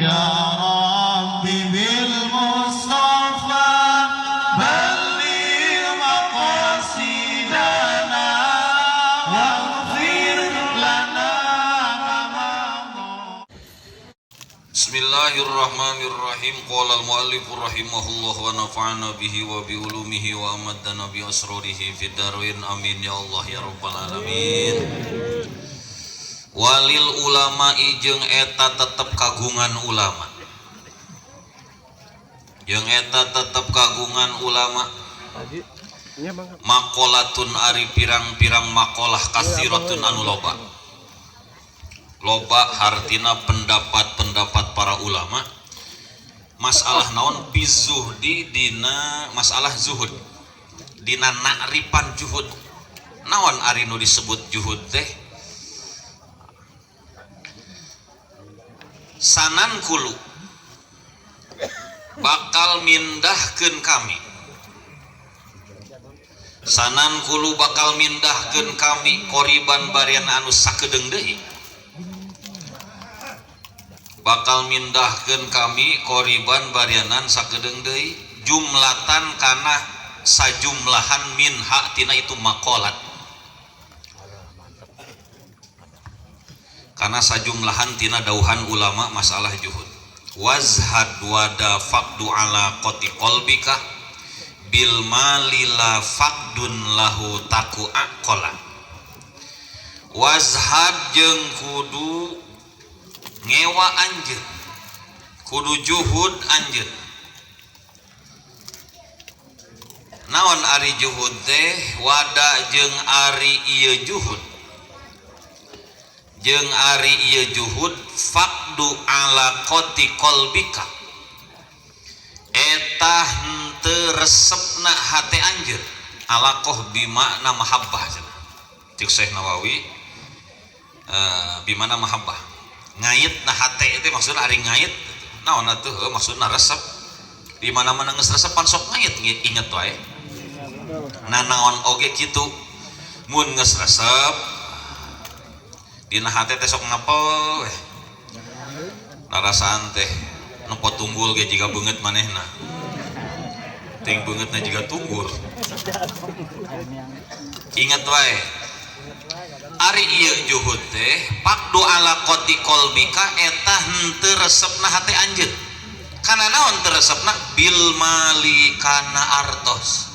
Ya Rabbi bil Mustafa balligh maqasidana waghfir lana ma madha. Bismillahirrahmanirrahim. Qala al-muallif rahimahullah wa nafa'ana bihi wa bi ulumihi wa amaddana bi asrarihi fid dharain. Amin ya Allah ya rabbal alamin. Walil ulama'i jeung eta tetep kagungan ulama. Jeung eta tetep kagungan ulama. Maqalatun ari pirang-pirang maqalah kasiratun anu loba. Loba hartina pendapat-pendapat para ulama masalah naon pizuhdi dina masalah zuhud dina nakripan juhud naon ari nu disebut juhud teh sanan kulu bakal mindahkeun kami sanan kulu bakal mindahkeun kami koriban barian anu sakedeung deui bakal mindahkeun kami koriban barianan sakedeung deui jumlatan kana sajumlahan minha tina itu maqalat kana sajumlahan tina dauhan ulama masalah juhud wazhad wada faqdu ala qati qalbika bil mali la faqdun lahu taku aqala wazhad jeung kudu ngewa anjeun kudu juhud anjeun naon ari juhud teh wada jeung ari ieu juhud jeung ari ieu juhud faqdu ala qati qalbika eta henteu resepna hate anjeun alaqah bimakna mahabbah cenah cek Syekh Nawawi bimana mahabbah ngait na hate itu maksudna ari ngait naon atuh maksudna resep di mana-mana geus resep pan sok ngait inget wae nah naon oge kitu mun geus resep dina hate teh sok ngapel weh rarasaan teh nempo tunggul ge jiga beungeut manehna ting beungeutna jiga tunggul inget wae ari ieu juhud teh faqdu ala qati qalbika eta henteu resepna hate anjeun kana naon teu resepna bil mali kana artos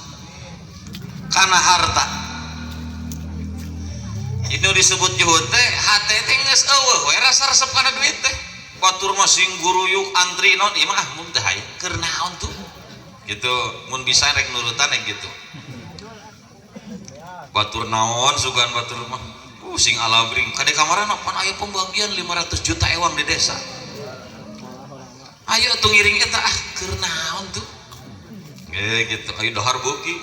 kana harta itu disebut juhud teh hate teh geus eueuh we rasa resep kana duit teh batur mah sing guruyuk antri naon ieu mah ah mun teh hayang keur naon tuh gitu mun bisa rek nurutan rek gitu batur naon sugan batur mah sing alabring kade kamarana pan aya pembagian 500 juta ewang di desa ayo tuh ngiring eta ah keur naon tuh gitu ayo dahar beuki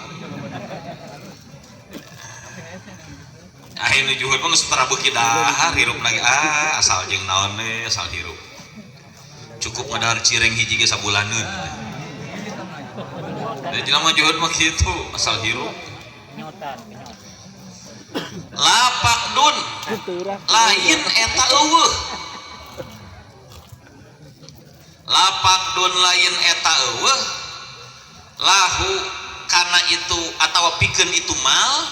ayo nu juhud mah geus tara beuki dahar hirup lagi ah asal jeung naon we asal hirup cukup ngadahar cireng hiji ge sabulaneun da jelema juhud mah kitu asal hirup lapak dun lain eta eueuh lapak dun lain eta eueuh lahu kana itu atawa pikeun itu mal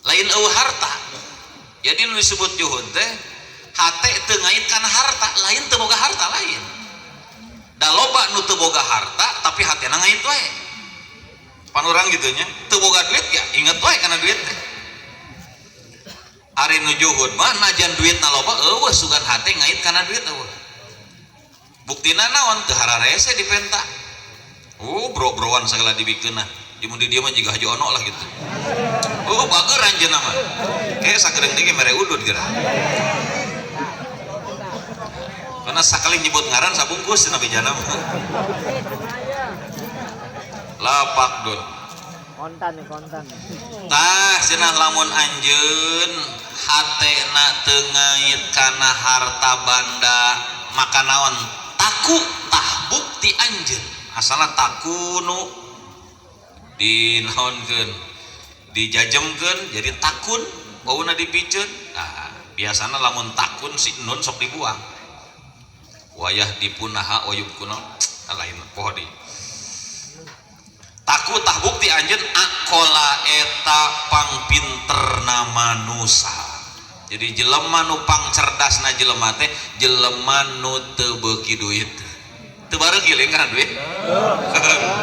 lain eueuh harta jadi nu disebut juhud teh hate teu ngait kana harta lain teu boga harta lain da loba nu teu boga harta tapi hatena ngait wae pan urang kitu nya teu boga duit ya inget wae kana duit teh ari nu juhud mah najan duitna loba eueuh sugan hate ngait kana duit eueuh buktina naon teu hararese dipenta bro-broan sagala dibikeunna mun di dieu mah jiga haji ono lah gitu bager anjeunna mah kayak sakedeung deui mere udud geura karena sakali nyebut ngaran sabungkus cenah bejana mah lapak dun kontan nih kontan tah cenah lamun anjeun hatena teu ngait kana harta banda maka naon taku tah bukti anjeun asalna takunu dinaonkeun dijajemkeun jadi takun bauna dipiceun nah biasana lamun takun si nun sok dibuang Wayah dipunaha wayub kuno lain poho di takutah bukti anjeun akola eta pangpinterna manusa. Jadi jelema nu pangcerdasna jelema teh jelema nu teu beuki duit. Teu bareuki lain kana duit.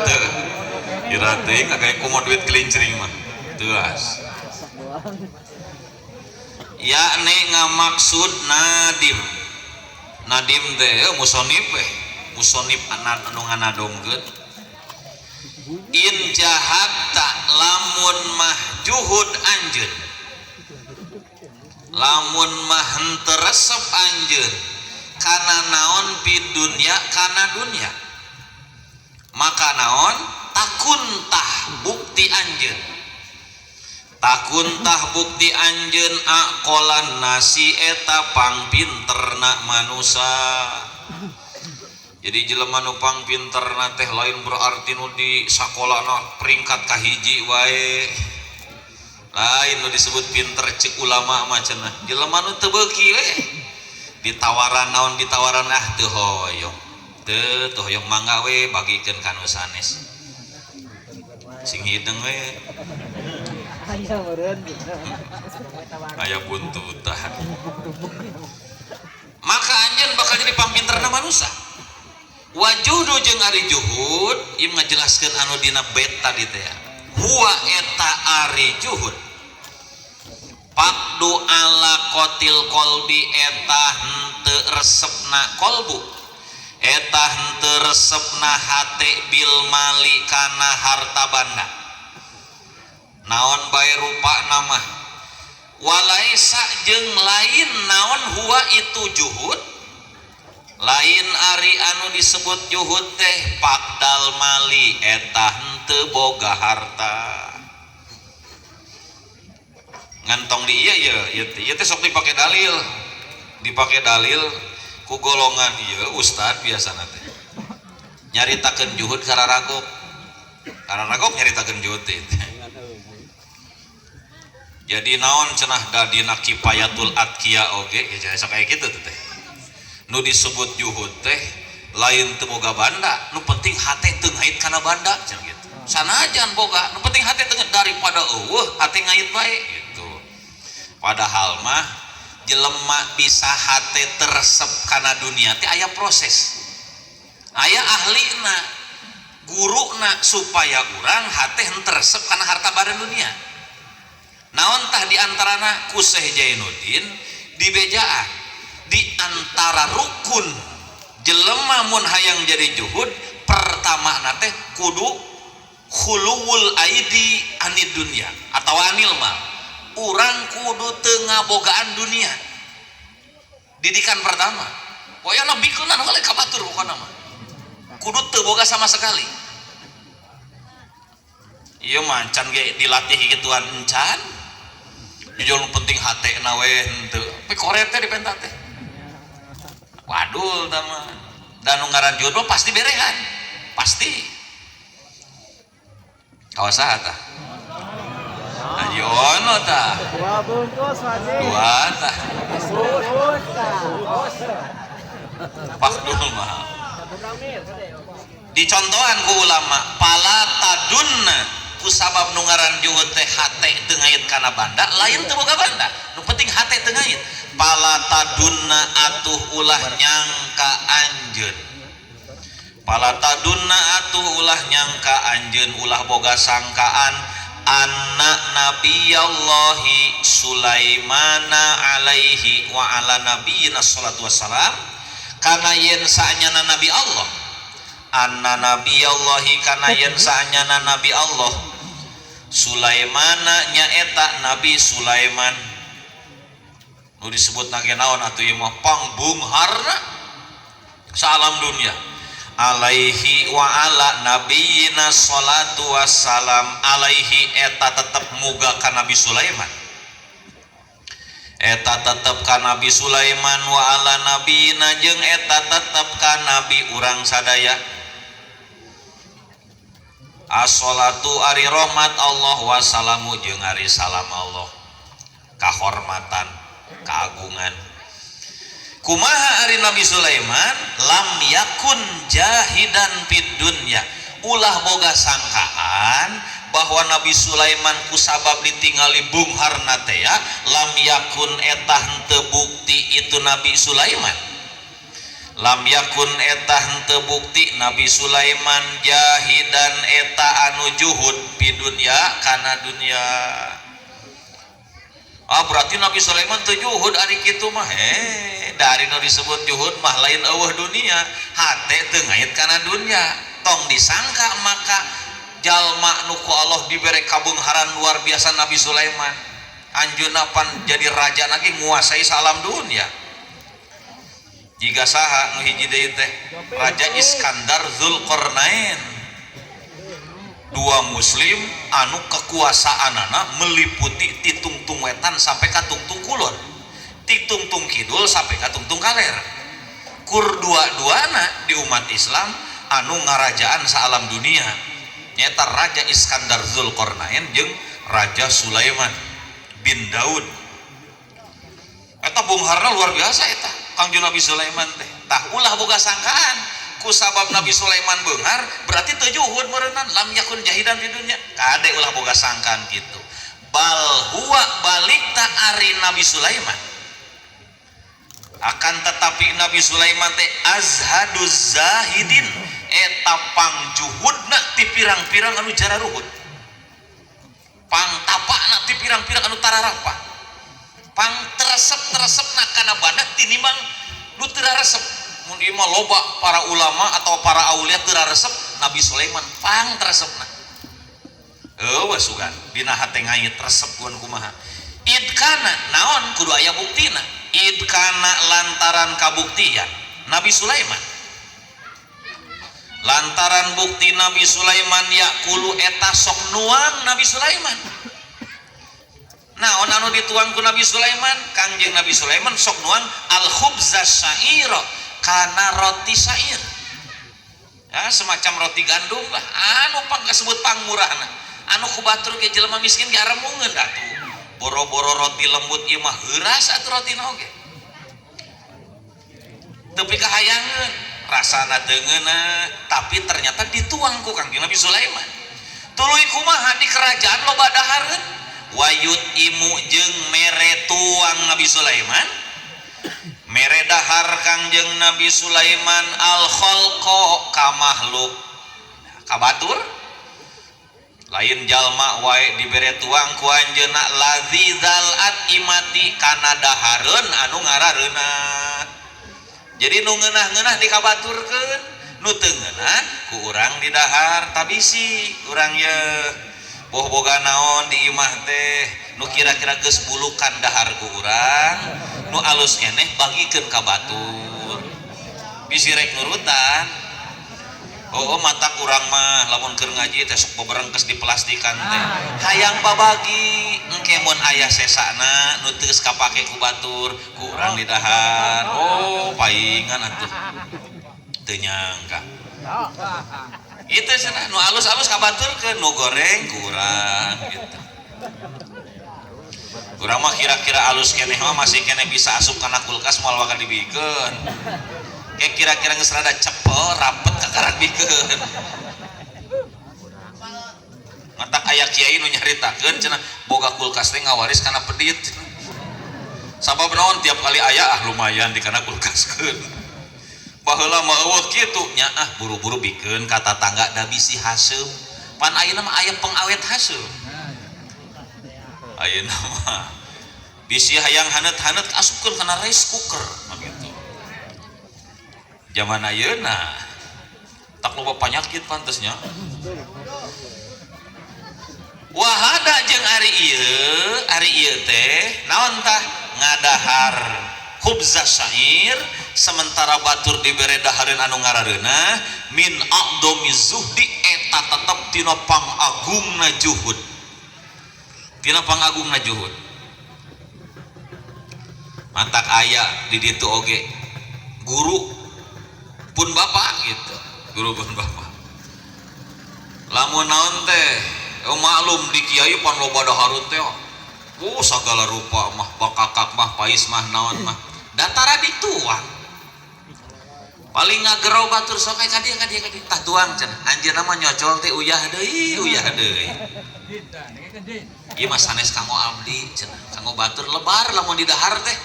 Teu. Kira teuing kaya kumaha duit kelincring mah. Teuas. Yakni ngamaksud nadim. Nadim teh musonib we. Musonib anu nganadomkeun. In jahatta lamun mah juhud anjeun. Lamun mah henteu resep anjeun kana naon pi dunya kana dunya. Maka naon takuntah bukti anjeun. Takuntah bukti anjeun akolan nasi eta pangpinterna manusa. Jadi jelema nu pangpinterna teh lain berarti nu di sakolana peringkat kahiji wae. Lain nu disebut pinter cek ulama mah cenah. Jelema nu teu beuki we. Ditawaran naon ditawaran ah teu hoyong. Teu teu hoyong mangga we bagikeun ka nu sanes. Sing hideung we. Aya meureun gitu. Aya buntutan. Maka anjeun bakal jadi pangpinterna manusa. Wajudu jeung ari juhud ieu ngajelaskeun anu dina bait tadi teh. Huwa eta ari juhud. Pakdu ala qatil qalbi eta henteu resepna qalbu. Eta henteu resepna hate bil mali kana harta banda. Naon bae rupana mah. Walaisa jeung lain naon huwa itu juhud. Lain ari anu disebut juhud teh pakdal mali eta henteu boga harta. Ngantong di ieu ieu ieu teh sok dipake dalil. Dipake dalil ku golongan ieu ustad biasana teh. Nyaritakeun juhud kararagok. Kararagok nyaritakeun juhud teh. Jadi naon cenah da dina kifayatul atqiya oge ya sok aya kitu teh. Nu disebut juhud teh lain teu boga banda, nu penting hate teu ngait kana banda cenah gitu. Sanajan boga, nu penting hate teu daripada eueuh hate ngait bae gitu. Padahal mah jelema bisa hate teresep kana dunia teh aya proses. Aya ahlina, guruna supaya urang hate henteu resep kana harta banda dunia. Naon tah di antarana ku Syekh Jainuddin dibejaan di antara rukun jelema mun hayang jadi juhud pertama na teh kudu khuluwul aidi anid dunya atau anil mal. Urang kudu teu ngabogaan dunia. Didikan pertama. Pokoknya bikunan heula ka batur pokona mah. Kudu teu boga sama sekali. Ieu mah can ge dilatih gituan encan. Jujur nu penting hatena we henteu. Tapi koret teh dipenta teh. Wadul tah mah. Dan nu ngaran jodoh pasti berehan. Pasti. Kawas saha tah? Haji Ono tah. Dua bungkus wajib. Dua tah. Bungkus tah. Fakdul mah. Dicontohan ku ulama pala tadunna ku sabab nu ngaran juhud teh hate teu ngait kana banda lain teu boga banda nu penting hate teu ngait pala tadunna atuh ulah nyangka anjeun pala tadunna atuh ulah nyangka anjeun ulah boga sangkaan anak nabiyallahi Sulaimana alaihi wa ala nabiyina salatu wassalam kana yen saanyana nabi Allah anna nabiyallahi kana yen saanyana nabi Allah Sulaimana nyaeta Nabi Sulaiman nu disebut nage naon atuh ieu mah pangbeungharna salam dunia alaihi wa ala nabiyina salatu wassalam alaihi eta tetep muga ka Nabi Sulaiman eta tetep ka Nabi Sulaiman wa ala nabiyina jeung eta tetep ka nabi urang sadaya as-salatu ari rahmat Allah wassalamu jeung ari salam Allah kahormatan keagungan Kumaha ari Nabi Sulaiman lam yakun jahidan fid dunya, ulah boga sangkaan bahwa Nabi Sulaiman kusabab ditingali beungharna teh ya, lam yakun eta henteu bukti itu Nabi Sulaiman, lam yakun eta henteu bukti Nabi Sulaiman jahidan eta anu juhud fi dunya kana dunya. Ah berarti Nabi Sulaiman teu juhud ari kitu mah. Dari nu disebut juhud mah lain eueuh dunia, hate teu ngait kana dunia. Tong disangka maka jalma nu ku Allah dibere kabeungharan luar biasa Nabi Sulaiman. Anjeunna pan jadi raja lagi nguasai salam dunia. Jika saha nu hiji deui teh Raja Iskandar Zulkarnain. Dua muslim anu kekuasaanana meliputi ti tungtung wetan sampai ka tungtung kulon, ti tungtung kidul sampai ka tungtung kaler. Kur dua-duana di umat Islam anu ngarajaan saalam dunia nyata Raja Iskandar Zulkarnain jeung Raja Sulaiman bin Daud. Eta beungharna luar biasa eta Kangjeng Nabi Sulaiman teh. Tah ulah boga sangkaan kusabab Nabi Sulaiman beunghar berarti teu juhud meureunnan, lam yakun jahidan di dunya. Kade ulah boga sangkaan kitu. Bal huwa balik ta ari Nabi Sulaiman. Akan tetapi Nabi Sulaiman teh azhaduz zahidin, eta pangjuhudna ti pirang-pirang anu jararuhud, pangtapakna ti pirang-pirang anu tararapa, pang teresep-teresepna kana banda tinimbang nu teu raresep. Mun ieu mah loba para ulama atau para aulia teu raresep, Nabi Sulaiman pang teresepna. Eueuh sugan dina hate ngait resep kuan kumaha. Idkana naon kudu aya buktina. Idkana lantaran kabuktian Nabi Sulaiman, lantaran bukti Nabi Sulaiman yakulu eta sok nuang Nabi Sulaiman. Naon anu dituang ku Nabi Sulaiman? Kangjeng Nabi Sulaiman sok nuang al khubza syaira, kana roti syair. Ya, semacam roti gandum lah, anu pang kasebut pangmurahna. Anu ku batur ge jelema miskin ge aremungeun atuh. Boro-boro roti lembut ieu mah heuras atuh rotina oge. Teu kahayangeun, rasana teu ngeunah, tapi ternyata dituang ku Kangjeng Nabi Sulaiman. Tuluy kumaha di kerajaan loba dahareun, wayut imu jeung mere tuang Nabi Sulaiman. Mere dahar Kangjeng Nabi Sulaiman al khalqa ka makhluk. Ka batur lain jalma wae dibere tuang ku anjeunna ladzizal atimati kana dahareun anu ngarareunah. Jadi nu ngeunah-ngeunah dikabaturkeun, nu teu ngeunah ku urang didahar tabisi urang ye. Boh boga naon di imah teh nu kira-kira geus bulukan dahar ku urang, nu alus keneh bagikeun ka batur. Bisi rek nurutan. Oh, mata kurang mah lamun keur ngaji teh sok beberengkes di plastikan teh. Hayang babagi engke mun aya sesana nu teu geus kapake ku batur, ku urang didahar. Oh, paingan atuh. Teu nyangka. Itu cenah nu alus-alus kabaturkeun, nu goreng kurang gitu. Urang mah kira-kira alus keneh mah masih keneh bisa asup kana kulkas moal bakal dibikeun. Kayak kira-kira geus rada cepel rapet kakarak bikeun. Matak aya kiai nu nyaritakeun cenah boga kulkas teh ngawaris kana pedit. Sabab naon tiap kali aya ah lumayan di kana kulkaskeun. Baheula mah eueuh kitu nya ah buru-buru bikeun ka tatangga da bisi haseum. Pan ayeuna mah aya pengawet haseum. Ayeuna mah bisi hayang haneut-haneut asupkeun kana rice cooker gitu. Zaman ayeuna tak loba panyakit pantesnya. Wahada jeung ari ieu teh naon tah ngadahar khubza syair sementara batur dibere dahareun anu ngarareunah min a'dhami zuhdi eta tetep tina pangagungna juhud. Tina pangagungna juhud. Mantak aya di ditu oge guru pun bapak gitu, guru pun bapak. Lamun naon teh, maklum di kiai pan loba dahareun teh. Oh sagala rupa mah, bakakak mah, pais mah, naon mah. Da tara dituang. Paling ngagero batur sok ka dieu ka dieu ka dieu tah tuang cenah. Anjeunna mah nyocol teh uyah deui, uyah deui. Ieu mah sanes kanggo abdi cenah. Kanggo batur lebar lamun di dahar teh.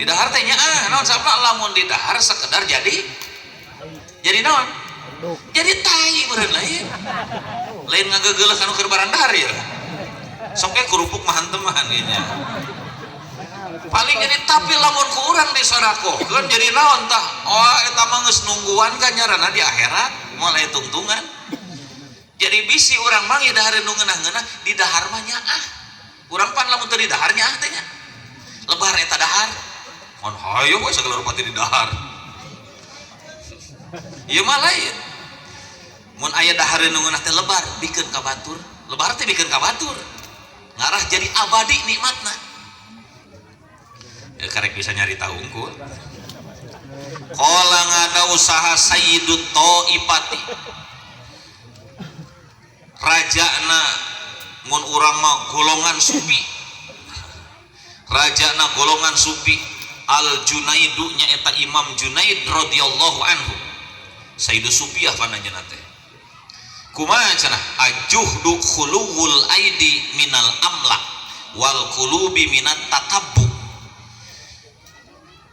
Di dahar teh nya ah naon sababna lamun di dahar sekedar jadi naon? Jadi tai meureun lain. Lain ngagegeuleuh kanu keur barang dahar ya. Sok ge kerupuk mah hantemahan ieu nya. Paling jadi tapi lamun ku urang disodakohkeun jadi naon tah? Oh eta mah geus nungguan ganjaranna di akhirat moal aya tungtungan. Jadi bisi urang mah ieu dahareun nu ngeunah-ngeunah di dahar mah nyaah. Urang pan lamun teu di dahar nyaah teh nya. Lebar eta dahar. Mun hayu we sagala rupa teh di dahar. Ieu mah lain. Mun aya dahareun nu ngeunah teh lebar bikeun ka batur. Lebar teh bikeun ka batur. Ngarah jadi abadi nikmatna. Ya, karek bisa nyari tahu unggul. Qala ngada usaha Sayyidut Taifati. Rajana mun urang mah golongan sufi. Rajana golongan sufi Al Junaidu nyaeta Imam Junaid radhiyallahu anhu. Sayyidus Sufiyah pananjeunna teh. Kumaha cenah ajuhdu khuluwul aidi minal amla wal qulubi minat tatabbu.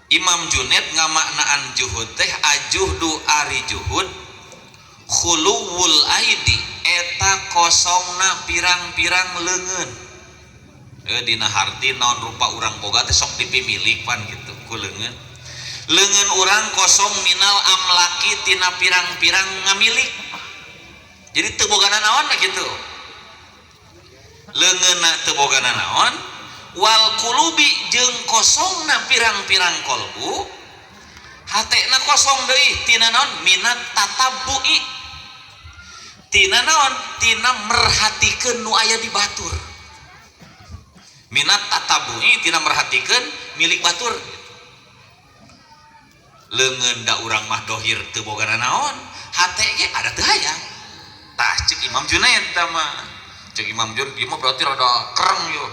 Imam Junaid ngamaknaan juhud teh ajuhdu ari juhud khuluwul aidi eta kosongna pirang-pirang leungeun. Dina harti naon rupa urang boga teh sok dipimilik pan gitu ku leungeun. Leungeun urang kosong minal amlaki tina pirang-pirang ngamilik. Jadi teu bogana naon gitu. Leungeunna teu bogana naon wal qulubi jeung kosongna pirang-pirang kolbu hatena kosong deui tina naon minat tatabbu'i tina naon tina merhatikeun nu aya di batur minat tatabbu'i tina merhatikeun milik batur leungeun da urang mah dohir teu bogana naon hate ge ada teu hayang tah ceuk Imam Junaid tah mah ceuk Imam Junaid ieu mah berarti rada kereng yo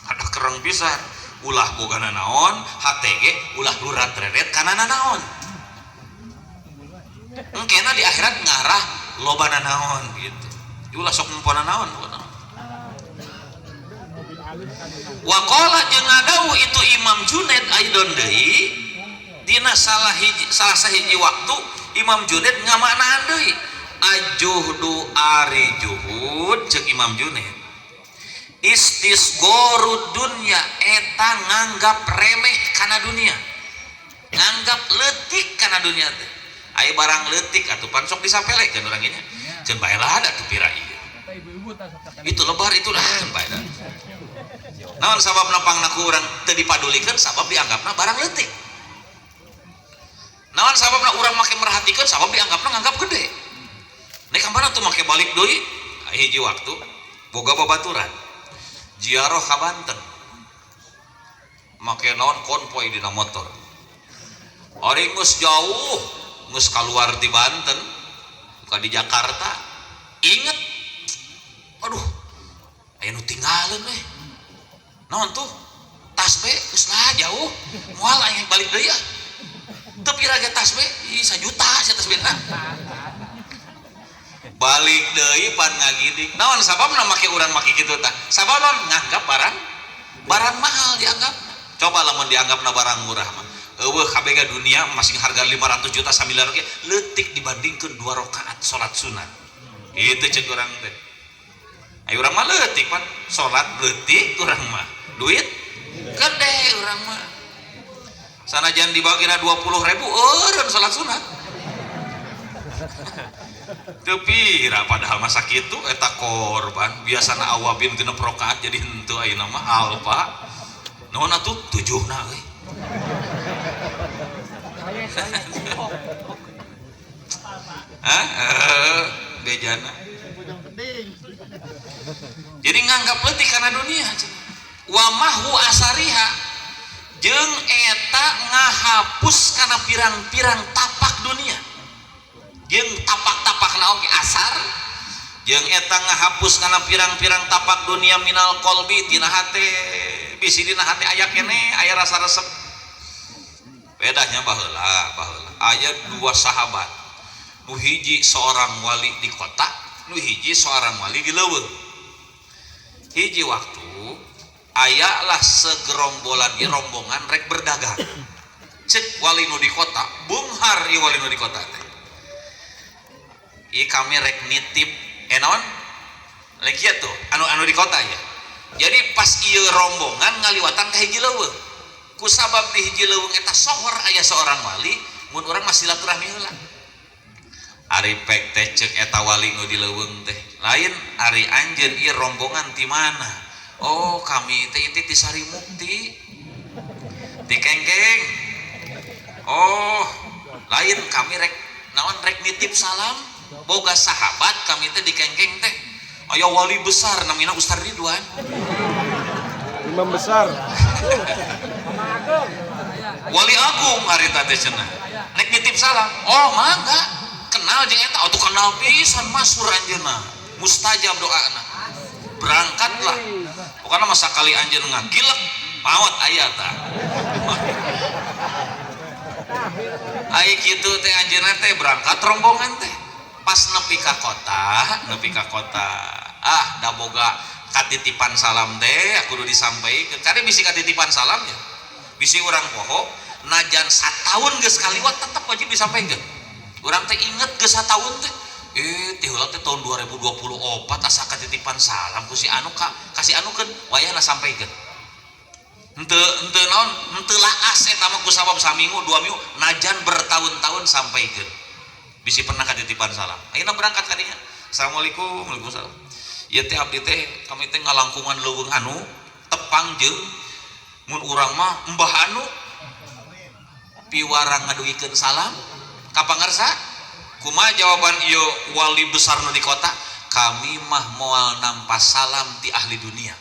ada kereng pisan ulah bogana naon hate ge ulah lurat reret kana naon engkena di akhirat ngarah lobana naon gitu ulah sok ngumpulna naon wa qala jeung ngadau itu Imam Junaid aidon deui dina salah sahiji waktu Imam Junaid ngamaknaan deui ajuhdu ari juhud ceuk Imam Junaid istisgorud dunya eta nganggap remeh kana dunia nganggap leutik kana dunia teh aya barang leutik atuh pan sok disapelekeun urang nya ceun bae lah atuh pira ieu itu lebar itu lah ceun bae naon sababna pangna ku urang teu dipadulikeun sabab dianggapna barang leutik naon sababna urang make merhatikeun sabab dianggapna nganggap gede nek kamana tuh make balik deui hiji waktu boga babaturan ziarah ka Banten make naon konvoy dina motor ari geus jauh geus kaluar di Banten ka di Jakarta inget aduh aya nu tinggalin we naon tuh tas be geus lah jauh moal aing balik deui ah teu pira ge tas be ih 1 juta sia tas be balik deui pan ngagidik naon sababna make urang make kitu tah sabab naon nganggap barang mahal dianggap coba lamun dianggapna barang murah mah eueuh kabeh dunia masing harga 500 juta samiliar ge leutik dibandingkeun 2 rakaat salat sunat itu ceuk urang teh ayo urang mah leutik pan salat leutik urang mah duit gede urang mah sanajan dibagina 20.000 eureun salat sunat teu pira padahal masa kitu eta korban biasana awabin 6 rakaat jadi henteu ayeuna mah alfa naon atuh tujuhna euy hah bejana jadi nganggap leutik kana dunia wa mahwu asariha jeung eta ngahapus kana pirang-pirang tapak dunia jeung tapak-tapakna oge asar jeung eta ngahapus kana pirang-pirang tapak dunia minal qalbi tina hate bisi dina hate aya keneh aya rasa resep Bedanya baheula, baheula. Aya dua sahabat. Nu hiji seorang wali di kota, nu hiji seorang wali di leuweung. Hiji waktu ayalah segerombolan ieu rombongan rek berdagang. Cek wali nu di kota, beunghar ieu wali nu di kota teh. Ieu kami rek nitip naon? Lek kieu tuh, anu di kota ya. Jadi pas ieu rombongan ngaliwatan ka hiji leuweung. Kusabab di hiji leuweung eta sohor aya seorang wali, mun urang mah silaturahmi heula. Ari pek teh cek eta wali nu di leuweung teh. Lain ari anjeun ieu rombongan ti mana? Oh, kami teh ieu ti Sari Mukti. Ti Kengkeng. Oh, lain kami rek naon rek nitip salam. Boga sahabat kami teh di Kengkeng teh. Aya wali besar namina Ustaz Ridwan. Imam besar. Wali agung harita teh cenah. Rek nitip salam. Oh, mangga. Kenal jeung eta atuh kenal pisan masyhur anjeunna. Mustajab doana. Berangkatlah. Pokokna masa kali anjeun ngagilek maot aya tah. Ai kitu teh anjeunna teh berangkat rombongan teh. Pas nepi ka kota, nepi ka kota. Ah, da boga katitipan salam teh kudu disampaikeun. Kade bisi katitipan salam ya. Bisi urang poho najan sataun geus kaliwat tetep wajib disampaikeun. Urang teh inget geus sataun teh. Teh heula teh tahun 2024 asa katitipan salam ku si anu ka kasih anu keun wayahna sampaikeun. Henteu naon, henteu laas eta mah ku sabab saminggu dua minggu najan bertahun-tahun sampaikeun. Bisi pernah katitipan salam. Ayeuna berangkat ka dinya. Assalamualaikum, waalaikumsalam. Ieu teh abdi teh kami teh ngalangkungan leuweung anu tepang jeung mun urang mah mbah anu piwarang ngadugikeun salam ka pangarsa. Kumaha jawaban ieu wali besar nu di kota? Kami mah moal nampa salam ti ahli dunia.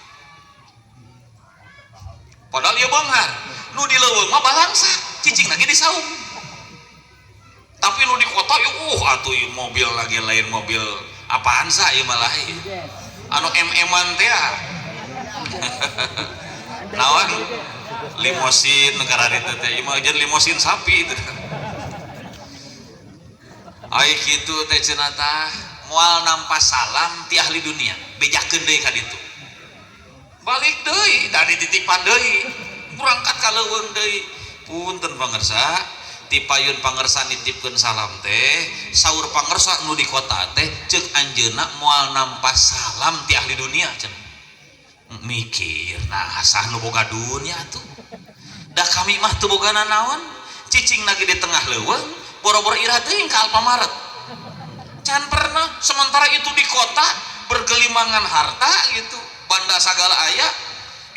Padahal ieu beunghar, nu di leuweung mah balangsa, cicing lagi di saung. Tapi nu di kota ieu atuh ieu mobil lagi lain mobil apaan sa ieu malah ieu. Anu em-eman teh ah. Naon? Limosin negara ditu teh, ieu mah jeung limosin sapi itu. Ai kitu teh cenah tah moal nampa salam ti ahli dunia, bejakeun deui ka ditu. Balik deui, da dititipan deui, berangkat ka leuweung deui. Punten pangersa, ti payun pangersa nitipkeun salam teh, saur pangersa nu di kota teh ceuk anjeunna moal nampa salam ti ahli dunia cenah. Mikir, nah sah nu boga dunia atuh. Da kami mah teu boga nanaon, cicing lagi di tengah leuweung, boro-boro irah teuing ka Alfamaret. Can pernah, sementara itu di kota bergelimangan harta gitu, banda sagala aya,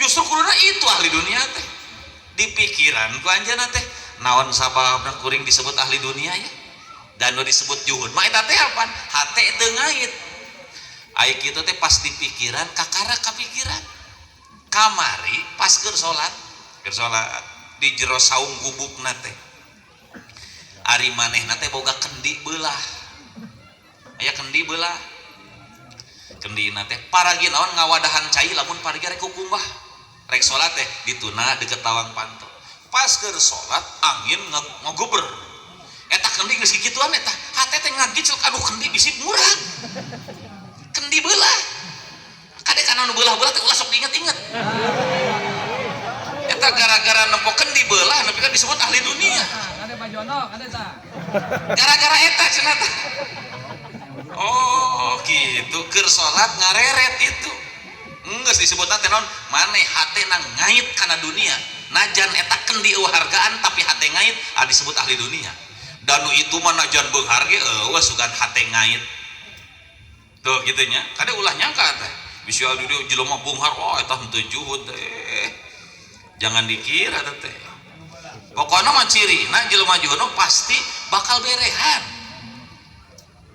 justru kuduna itu ahli dunia teh. Di pikiran ku anjeunna teh, naon sababna kuring disebut ahli dunia ya? Dan nu disebut juhud mah eta teh apaan? Hate teu ngait. Ai kitu teh pas di pikiran kakara kapikiran. Kamari pas keur salat di jero saung gubukna teh. Ari manehna teh boga kendi beulah. Aya kendi beulah. Kendina teh paragi naon ngawadahan cai lamun paragi rek kukumbah. Rek salat teh dituna deket tawang panto. Pas keur salat angin ngagober. Eta kendi geus kikituan eta. Hate teh ngagiclek aduh kendi bisi murag. Kendi beulah. Kade kana nu beulah-beulah teh ulah sok diinget-inget. Eta gara-gara nempo kendi beulah nepi ka disebut ahli dunia. Kade Pak Jono, kade tah. Gara-gara eta cenah tah. Oh, gitu. Keur salat ngareret itu. Geus disebutna teh naon? Maneh hatena ngait kana dunia. Najan eta kendi eueuh hargaan tapi hate ngait, ah disebut ahli dunia. Dan nu itu mah najan beunghar ge eueuh sugan hate ngait. Tuh kitu nya. Kade ulah nyangka teh. Bisi adu dieu jelema beunghar, wah eta henteu juhud teh. Jangan dikira teh. Pokona mah cirina jelema juhud pasti bakal berehan.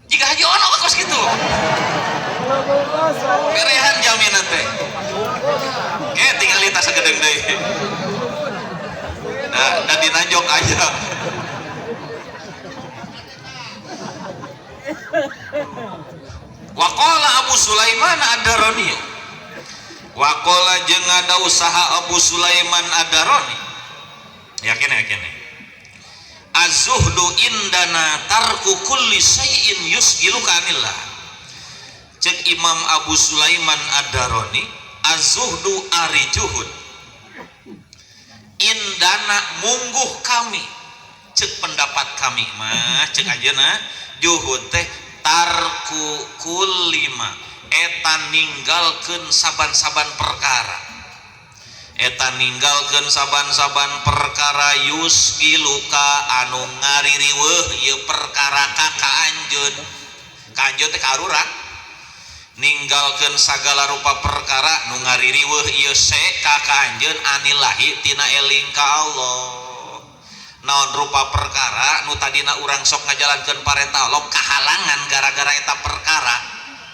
Jika Haji Ono kos gitu. Berehan jaminan teh. Oke, tinggal di tas segedeng deui. Nah, dan dinanjok aja. Waqala Abu Sulaiman Ad-Darani. Waqala jeung ada usaha Abu Sulaiman Ad-Darani. Yakin yakin. Az-zuhdu indana tarku kulli syai'in yusgiluka anillah. Cek Imam Abu Sulaiman Ad-Darani, az-zuhdu ari juhud indana mungguh kami, cek pendapat kami mah, cek ajeuna juhud teh tarku kullima eta ninggalkeun saban-saban perkara, eta ninggalkeun saban-saban perkara yusgiluka anu ngaririweuh ieu perkara ka anjeun, ka anjeun teh ka arurang, ninggalkeun sagala rupa perkara nu ngaririweuh ieu se ka anjeun anillahi tina eling ka Allah. Naon rupa perkara nu tadina urang sok ngajalankeun parentah Allah kahalangan gara-gara eta perkara,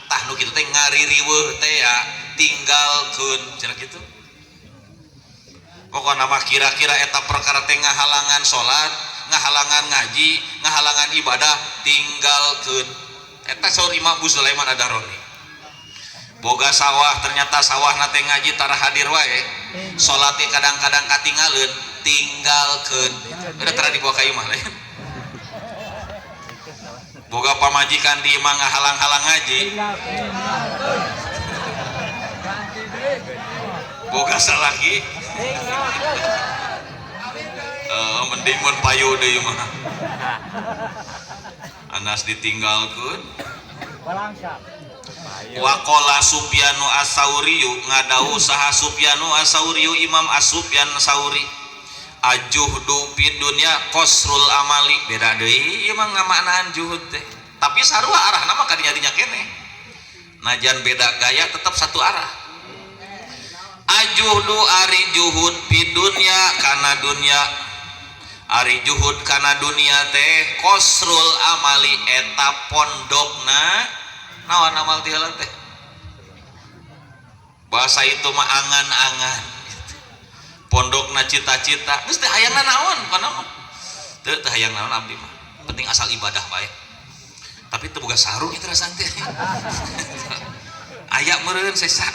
tah nu kitu teh ngaririweuh teh ya tinggalkeun cenah kitu. Pokona mah kira-kira eta perkara teh ngahalangan salat, ngahalangan ngaji, ngahalangan ibadah, tinggalkeun. Eta saur Imam Abu Sulaiman Ad-Darani. Boga sawah ternyata sawahna teh ngaji tara hadir wae, salat teh kadang-kadang katinggalin, tinggalkeun. Udah tara dibawa ka imah lain. Boga pamajikan di imah ngahalang-halang ngaji. Boga salaki mending mun payu deui mah. Anas ditinggalkeun. Waqala Sufyanu As-Sauriyu ngadau saha Sufyanu As-Sauriyu Imam As-Sufyan Sauri ajuhdu fid dunya qasrul amali. Beda deui ieu mah ngamaknaan juhud teh, tapi sarua arahna mah kadinya-dinya keneh, najan beda gaya tetap satu arah. Ajuhdu ari juhud fid dunya kana dunya, ari juhud kana dunya teh qasrul amali eta pondokna naon amal ti heula teh, bahasa itu mah angan-angan, pondokna cita-cita geus teh hayangna naon kana mah teu teu hayang naon abdi mah, penting asal ibadah bae, tapi teu boga sarung itu rasana teh aya meureun sesa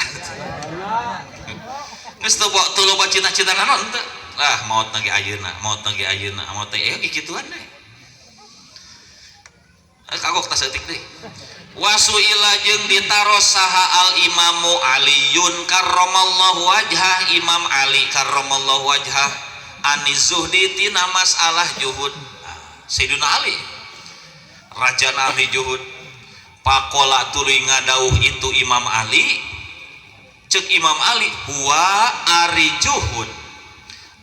geus teu teu loba cita-cita naon teu ah maot na ge ayeuna, maot na ge ayeuna, maot teh kikituan deh kagok tas eutik deui. Wasuila jeung ditaros saha al imamu Aliyun karramallahu wajhah, Imam Ali karramallahu wajhah aniz zuhdi tina masalah juhud. Sayyiduna Ali raja ahli juhud, pakola tuluy ngadauh itu Imam Ali, cek Imam Ali huwa ari juhud,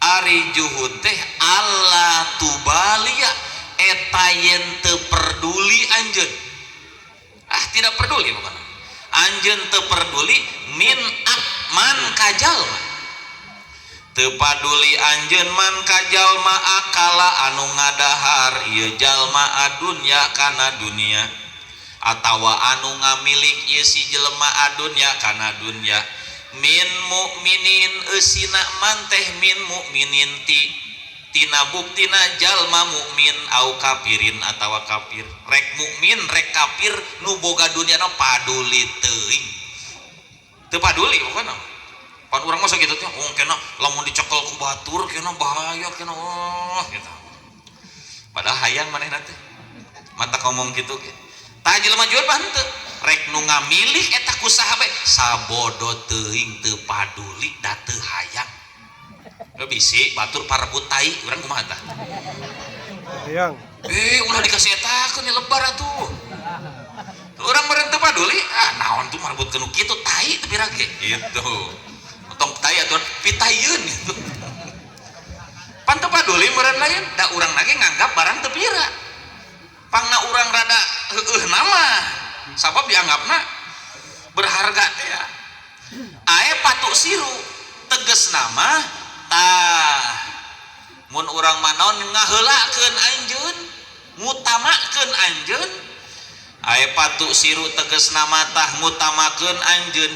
ari juhud teh alla tubalia eta yen teu perduli anjeun, ah tidak peduli bukan anjeun teu peduli min akman kajalma, teu paduli anjeun man kajalma akala anu ngadahar ieu jalma adunya kana dunia, atawa anu ngamilik ieu si jelema adunya kana dunia, min mukminin eusina man teh min mukminin ti tina buktina jalma mukmin au kafirin atawa kafir, rek mukmin rek kafir nu boga dunyana paduli teuing, teu paduli pokona. Pan urang mah sakitu teh oh kena lamun dicekel ku batur kena bahaya kena oh gitu, padahal hayang manehna teh mata ngomong kitu ge tah jelema jual mah henteu, rek nu ngamilik eta ku saha bae sabodo teuing teu paduli da teu hayang. Bisi batur parebut tai urang kumaha tah? Hayang. Ulah dikasih eta keun lebar atuh. Urang meureun teu paduli, ah naon tuh marebutkeun nu kitu tai teu pira ge gitu. Tong tai atuh pitayeun gitu. Pan teu paduli meureun lain, da urang lagi nganggap barang teu pira. Pangna urang rada heueuh nama, sabab dianggapna berharga teh ya. Ae patuk siru tegas nama tah mun urang manaon ngaheulakeun anjeun, ngutamakeun anjeun, ae patuk siru tegas nama tah ngutamakeun anjeun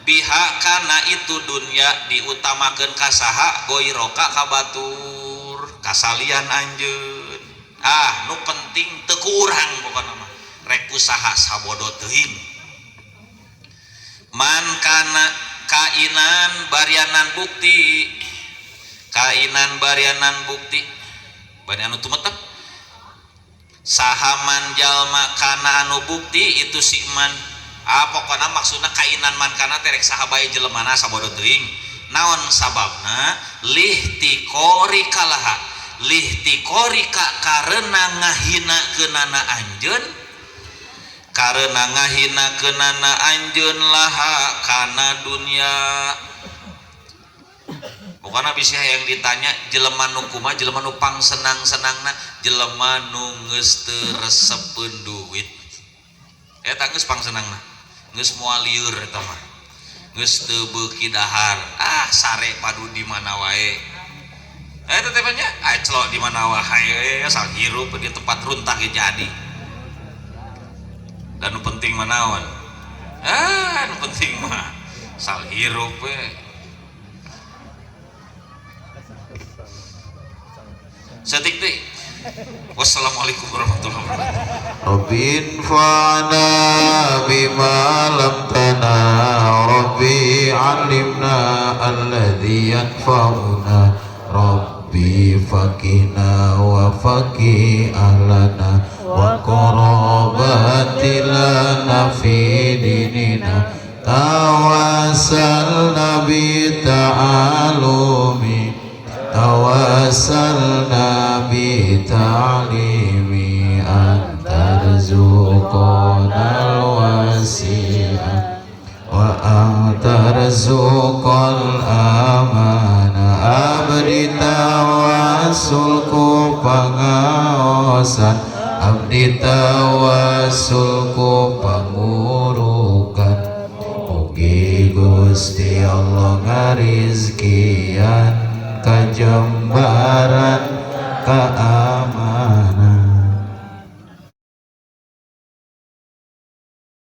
biha kana itu dunya diutamakeun ka saha goiroka ka batur kasalian anjeun. Ah nu penting teu ku urang pokona mah rek usaha sabodo teuing. Man kana kainan barianan bukti, kainan barianan bukti Bari anu tumetep saha man jalma kana anu bukti itu si man. Ah pokona maksudna kainan man kana teh rek saha bae jelemana sabodo teuing. Naon sababna lihtiqori kalaha lihtiqorika karena ngahina keunana anjeun karena ngahina keunana anjeun laha kana dunya. Pokona bisi hayang ditanya jelema nu kumaha, jelema nu pangsenang-senangna, jelema nu geus teu resepeun duit. Eta geus pangsenangna, geus moal lieur eta mah, geus teu beuki dahar, ah sare padu di mana wae. Eta teh nya aclok di mana wae, asal hirup di tempat runtah ge jadi. Dan nu penting mah naon? Ah, nu penting mah asal hirup we. Setik teh. Wassalamualaikum warahmatullahi wabarakatuh. Rabbin fa'na bima lam tana Rabbi 'allimna alladhi yanfa'una Rabbi fakina wa faqi ahlana wa qarabatilana fi dinina tawassalna bi ta'alumi tawassalna bi ta'limi antarzuqana alwasi'a wa antarzuqal amana abdi tawassul ku pangaosan abdi tawassul ku pangurukan mugi Gusti Allah ngarizkian kajembaran keamanan.